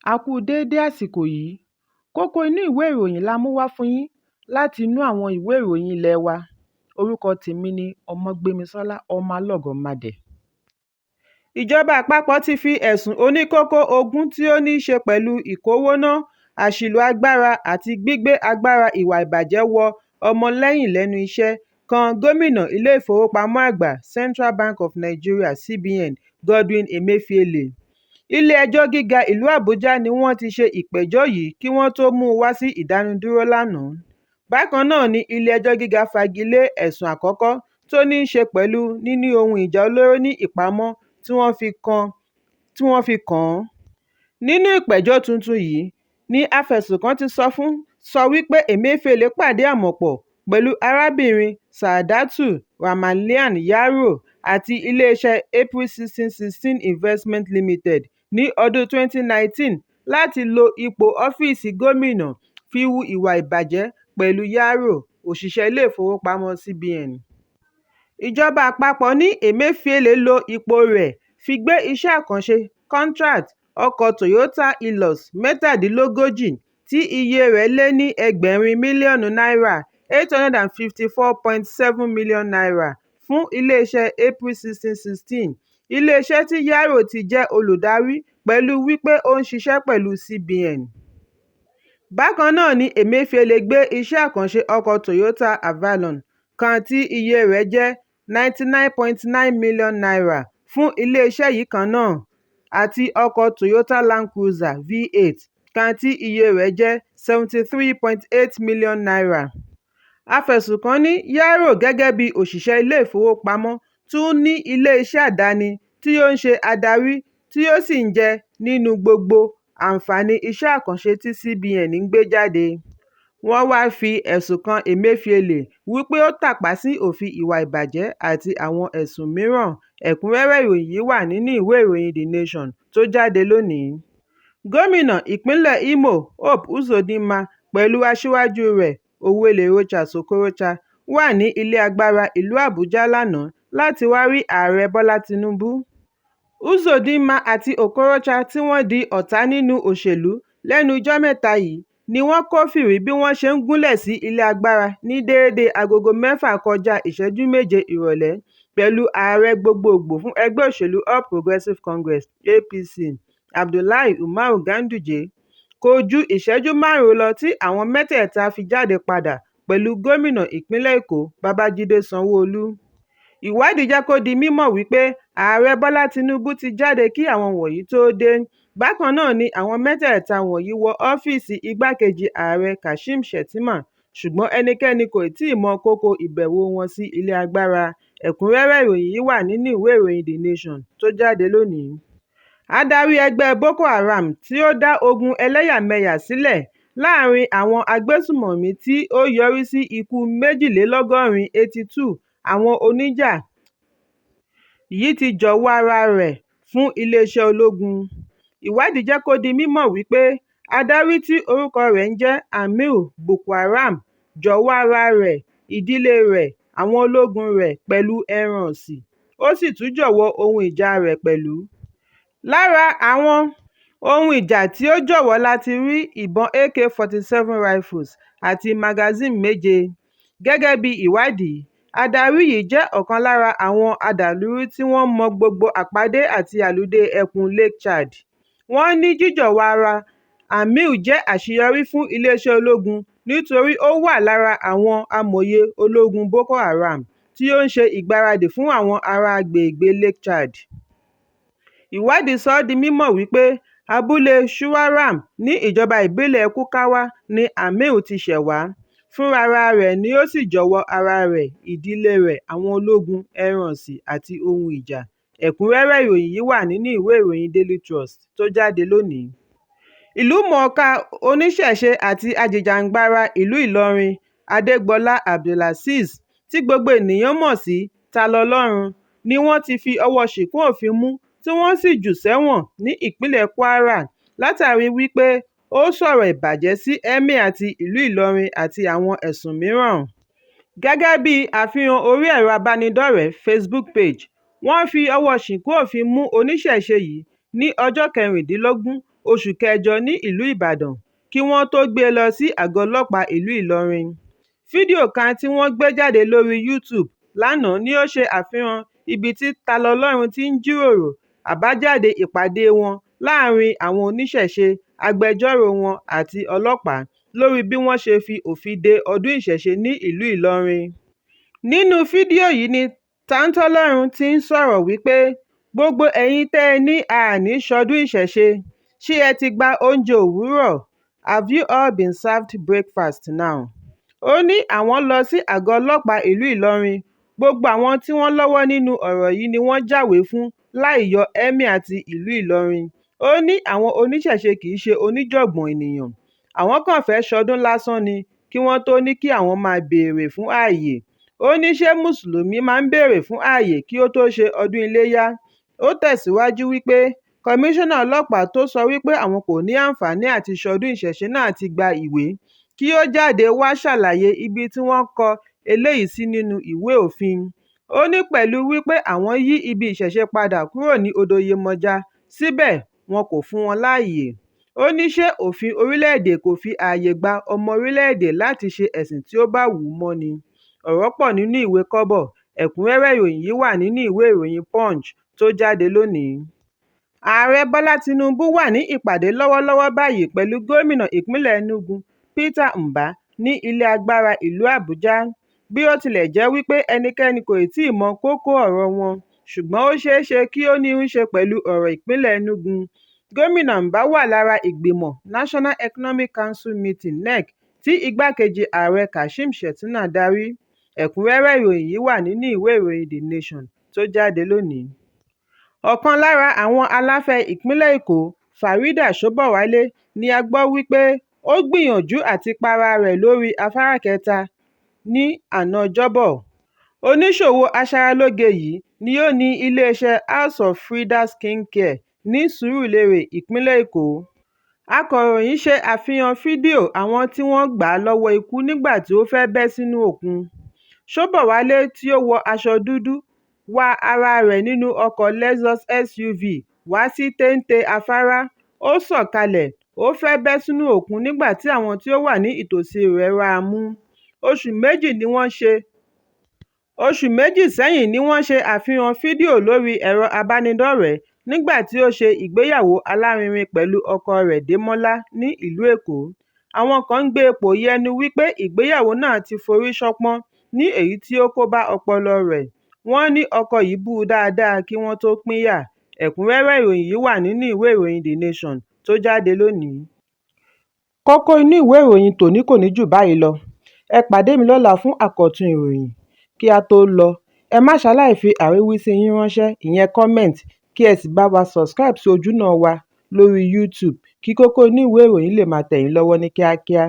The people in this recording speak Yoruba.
A kú déédé àsìkò yìí. Kókó inú ìwé ìròyìn la mú wá fún yín láti inú àwọn ìwé ìròyìn ilé wa. Orúkọ tèmi ni Ọmọgbémisọ́lá Ọmọlọ́gọ̀mádẹ. Ìjọba àpapọ̀ ti fi ẹ̀sùn oníkókó 20 tí ó ní ṣe pẹ̀lú ìkówóná, àṣìlò agbára àti gbígbé agbára ìwà ìbàjẹ́ wọ ọmọ lẹ́yìn lẹ́nu iṣẹ́ kan gómìnà ilé ìfowópamọ́ àgbà Central Bank of Nigeria (CBN) Godwin Emefiele. Ilé ẹjọ́ gíga ìlú Àbújá ni wọ́n ti ṣe ìpẹ̀jọ́ yìí kí wọ́n tó mú un wá sí ìdánudúró lánàá. Bákan náà ni ilé ẹjọ́ gíga fagi lé ẹ̀sùn àkọ́kọ́ tó ní ṣe pẹ̀lú níní ohun ìjà olóró ní ìpamọ́ tí wọ́n fi kàn án. Nínú ìpẹ̀jọ́ tuntun yìí ni afẹ̀sùnkàn ti sọ wípé Emefiele pàdé àmọ̀pọ̀ pẹ̀lú arábìnrin Saadatu Ramalian Yarow àti ilé iṣẹ́ April 16sixteen Investment Limited ní ọdún 2019 láti lo ipò ọ́fíìsì gómìnà fi hu ìwà ìbàjẹ́ pẹ̀lú Yarow, òṣìṣẹ́ ilé ìfowópamọ́ CBN. Ìjọba àpapọ̀ ní Emefiele lo ipò rẹ̀ fi gbé iṣẹ́ àkànṣe contract ọkọ̀ Toyota Hilux 37 tí iye rẹ̀ lé ní ẹgbẹ̀rin mílíọ̀nù náírà N854.7 million fún ilé iṣẹ́ April 16sixteen, ilé iṣẹ́ tí Yarow ti jẹ́ olùdarí pẹ̀lú wípé ó ń ṣiṣẹ́ pẹ̀lú CBN. Bákan náà ni Emefiele gbé iṣẹ́ àkànṣe ọkọ̀ Toyota Avalon kan tí iye rẹ̀ jẹ́ N99.9 million fún ilé iṣẹ́ yìí kan náà àti ọkọ̀ Toyota Land Cruiser V8 kan tí iye rẹ̀ jẹ́ N73.8 million. Afẹ̀sùnkàn ní Yarow gẹ́gẹ́ bí òṣìṣẹ́ ilé ìfowópamọ́ tún ní ilé iṣẹ́ àdáni tí ó ń ṣe adarí tí ó sì ń jẹ nínú gbogbo àǹfààní iṣẹ́ àkànṣe tí CBN ń gbé jáde. Wọ́n wá fi ẹ̀sùn kan Emefiele wípé ó tàpá sí òfin ìwà ìbàjẹ́ àti àwọn ẹ̀sùn mìíràn. Ẹ̀kúnrẹ́rẹ́ ìròyìn yìí wà nínú ìwé ìròyìn The Nation tó jáde lónìí. Gómìnà ìpínlẹ̀ Imo Hope Uzodinma pẹ̀lú aṣíwájú rẹ̀ Owelle Rochas Okorocha wà ní ilé agbára ìlú Àbújá lánàá láti wá rí Ààrẹ Bọ́lá Tinubu. Uzodinma àti Okorocha tí wọ́n di ọ̀tá nínú òṣèlú lẹ́nu ijọ́ mẹ́ta yìí ni wọ́n kófìrí bí wọ́n ṣe gúnlẹ̀ sí ilé agbára ní déédé aago mẹ́fà kọjá ìṣẹ́jú méje ìrọ̀lẹ́ pẹ̀lú ààrẹ gbogboògbò fún ẹgbẹ́ òṣèlú All Progressive Congress (APC) Abdullahi Umaru Ganduje. Kò ju ìṣẹ́jú márùn-ún lọ tí àwọn mẹ́tẹ̀ẹ̀ta fi jáde padà pẹ̀lú gómìnà ìpínlẹ̀ Èkó Babájídé Sanwo-Olu. Ìwádìí jẹ́ kó di mímọ̀ wípé Ààrẹ Bọ́lá Tinubu ti jáde kí àwọn wọ̀nyí tóó dé. Bákan náà ni àwọn mẹ́tẹ̀ẹ̀ta wọ̀nyí wọ ọ́fíìsì igbákejì ààrẹ Kashim Shettima, ṣùgbọ́n ẹnikẹ́ni kò tíì mọ kókó ìbẹ̀wò wọn sí ilé agbára. Ẹ̀kúnrẹ́rẹ́ ìròyìn yìí wà nínú ìwé ìròyìn The Nation tó jáde lónìí. Adarí ẹgbẹ́ Boko Haram tí ó dá ogun ẹlẹ́yàmẹyà sílẹ̀ láàárín àwọn agbésùnmọ̀mí tí ó yọrí sí ikú 82 82 àwọn oníjà yìí ti jọ̀wọ́ ara rẹ̀ fún iléeṣẹ́ ológun. Ìwádìí jẹ́ kó di mímọ̀ wípé adarí tí orúkọ rẹ̀ ń jẹ́ Amir Boubacar jọ̀wọ́ ara rẹ̀, ìdílé rẹ̀, àwọn ológun rẹ̀ pẹ̀lú ẹran ọ̀sìn, ó sì tún jọ̀wọ́ ohun ìjà rẹ̀ pẹ̀lú. Lára àwọn ohun ìjà tí ó jọ̀wọ́ láti rí ìbọn AK-47 rifles àti magazine méje. Gẹ́gẹ́ bí ìwádìí, adarí yìí jẹ́ ọ̀kan lára àwọn adàlúrú tí wọ́n mọ gbogbo àpàdé àti àludé ẹkùn Lake Chad. Wọ́n ní jíjọ̀wọ́ ara Amir jẹ́ àṣeyọrí fún iléeṣẹ́ ológun nítorí ó wà lára àwọn amòye ológun Boko Haram tí ó ń ṣe ìgbáradì fún àwọn ará agbègbè Lake Chad. Ìwádìí sọ ọ́ di mímọ̀ wípé abúlé Shuwaram ní ìjọba ìbílẹ̀ Kukawa ni Amir ti ṣẹ̀ wá, fúnrara rẹ̀ ni ó sì jọ̀wọ́ ara rẹ̀, ìdílé rẹ̀, àwọn ológun, ẹran ọ̀sìn àti ohun ìjà. Ẹ̀kúnrẹ́rẹ́ ìròyìn yìí wà nínú ìwé ìròyìn Daily Trust tó jáde lónìí. Ìlúmọ̀ọ́ká oníṣẹ̀ṣe àti ajìjàǹgbara ìlú Ìlọrin Adégbọlá Abdulàsíz tí gbogbo ènìyàn mọ̀ sí Ta-lọ́lọ́run ni wọ́n ti fi ọwọ́ ṣìkún òfin mú tí wọ́n sì jù sẹ́wọ̀n ní ìpínlẹ̀ Kwara látàrí wípé ó sọ̀rọ̀ ìbàjẹ́ sí Emir ti ìlú Ìlọrin àti àwọn ẹ̀sùn mìíràn. Gẹ́gẹ́ bí àfihàn orí ẹ̀rọ ìbánidọ́rẹ̀ẹ́ Facebook page, wọ́n fi ọwọ́ ṣìkún òfin mú oníṣẹ̀ṣe yìí ní ọjọ́ 16 oṣù kẹjọ ní ìlú Ìbàdàn kí wọ́n tóó gbé e lọ sí àgọ́ ọlọ́pàá ìlú Ìlọrin. Fídíò kan tí wọ́n gbé jáde lórí YouTube lánàá ni ó ṣe àfihàn ibi tí Ta-lọlọ́run ti ń jíròrò àbájáde ìpàdé wọn láàárín àwọn oníṣẹ̀ṣe, agbẹjọ́ròo wọn àti ọlọ́pàá lórí bí wọ́n ṣe fi òfin de ọdún ìṣẹ̀ṣe ní ìlú Ìlọrin. Nínú fídíò yìí ni Tantọ́lọ́run ti ń sọ̀rọ̀ wípé "Gbogbo ẹ̀yin tẹ́ ẹ ní aà ní ṣọdún ìṣẹ̀ṣe, ṣé ẹ ti gba oúnjẹ òwúrọ̀? Have you all been served breakfast now? Ó ní àwọn lọ sí àgọ́ ọlọ́pàá ìlú Ìlọrin, gbogbo àwọn tí wọ́n lọ́wọ́ nínú ọ̀rọ̀ yìí ni wọ́n jáwèé fún láì yọ Emir ti ìlú Ìlọrin. Ó ní àwọn oníṣẹ̀ṣe kì í ṣe oníjàngbọ̀n ènìyàn, àwọn kàn fẹ́ẹ́ ṣọdún lásán ni kí wọ́n tóó ní kí àwọn máa béèrè fún ààyè. Ó ní ṣé Mùsùlùmí máa ń béèrè fún ààyè kí ó tóó ṣe ọdún Iléyá? Ó tẹ̀síwájú wípé Kọmíṣánná Ọlọ́pàá tó sọ wípé àwọn kò ní àǹfààní àti ṣọdún ìṣẹ̀ṣe náà ti gba ìwé, kí ó jáde wá ṣàlàyé ibi tí wọ́n kọ eléyìí sí nínú ìwé òfin. Ó ní pẹ̀lú wípé àwọn yí ibi ìṣẹ̀ṣe padà kúrò ní odò Iyemọja síbẹ̀ wọn kò fún wọn láàyè. Ó ní ṣé òfin orílẹ̀-èdè kò fi ààyè gba ọmọ orílẹ̀-èdè láti ṣe ẹ̀sìn tí ó bá wù ú mọ́ ni? Ọ̀rọ̀ pọ̀ nínú ìwé kọ́bọ̀, ẹ̀kúnrẹ́rẹ́ ìròyìn yìí wà nínú ìwé ìròyìn Punch tó jáde lónìí. Ààrẹ Bọ́lá Tinubu wà ní ìpàdé lọ́wọ́lọ́wọ́ báyìí pẹ̀lú Gómìnà ìpínlẹ̀ Enugu Peter Mbah ní ilé agbára ìlú Àbújá. Bí ó tilẹ̀ jẹ́ wípé ẹnikẹ́ni kò tíì mọ kókó ọ̀rọ̀ wọn, ṣùgbọ́n ó ṣeé ṣe kí ó ní í ṣe pẹ̀lú ọ̀rọ̀ ìpínlẹ̀ Enugu. Gómìnà Mbah wà lára ìgbìmọ̀ National Economic Council Meeting (NEC) tí igbákejì ààrẹ Kashim Shettima darí. Ẹ̀kúnrẹ́rẹ́ ìròyìn yìí wà nínú ìwé ìròyìn The Nation tó jáde lónìí. Ọ̀kan lára àwọn aláfẹ́ ìpínlẹ̀ Èkó, Farida Ṣòbọ̀wálé ni a gbọ́ wípé ó gbìyànjú àti para rẹ̀ lórí afárá kẹta ní àná Ọjọ́bọ̀. Oníṣòwò aṣaralóge yìí ni ó ní iléeṣẹ́ House of Frida Skincare ní Surulere, ìpínlẹ̀ Èkó. Akọ̀ròyìn ṣe àfihàn fídíò àwọn tí wọ́n gbà á lọ́wọ́ ikú nígbà tí ó fẹ́ bẹ́ sínú òkun. Ṣòbọ̀wálé tí ó wọ aṣọ dúdú, wa ara rẹ̀ nínú ọkọ̀ọ Lexus SUV wá sí téńté afárá, ó sọ̀kalẹ̀, ó fẹ́ bẹ́ sínú òkun nígbà tí àwọn tí ó wà ní ìtòsíi rẹ̀ rá a mú. Oṣù méjì sẹ́yìn ni wọ́n ṣe àfihàn fídíò lórí ẹ̀rọ abánidọ́rẹ̀ẹ́ nígbà tí ó ṣe ìgbéyàwó alárinrin pẹ̀lú ọkọ rẹ̀ Démọ́lá ní ìlú Èkó. Àwọn kan ń gbé pòyì ẹnu wípé ìgbéyàwó náà ti forí ṣánpọ́n ní èyí tí ó kó bá ọpọlọ rẹ̀. Wọ́n ní ọkọ yìí bú u dáadáa kí wọ́n tó pínyà. Ẹ̀kúnrẹ́rẹ́ ìròyìn yìí wà nínú ìwé ìròyìn The Nation tó jáde lónìí. Kókó inú ìwé ìròyìn tòní kò ní jù báyìí lọ. Ẹ pàdé mi lọ́la fún àkọ́tún ìròyìn. Kí á tó lọ, ẹ má ṣaláì fi àríwísí yín ránṣẹ́ ìyẹn comment kí ẹ sì bá wa subscribe sí ojúnà wa lórí YouTube kí kókó inú ìwé ìròyìn lè máa tẹ̀ yín lọ́wọ́ ní kíákíá.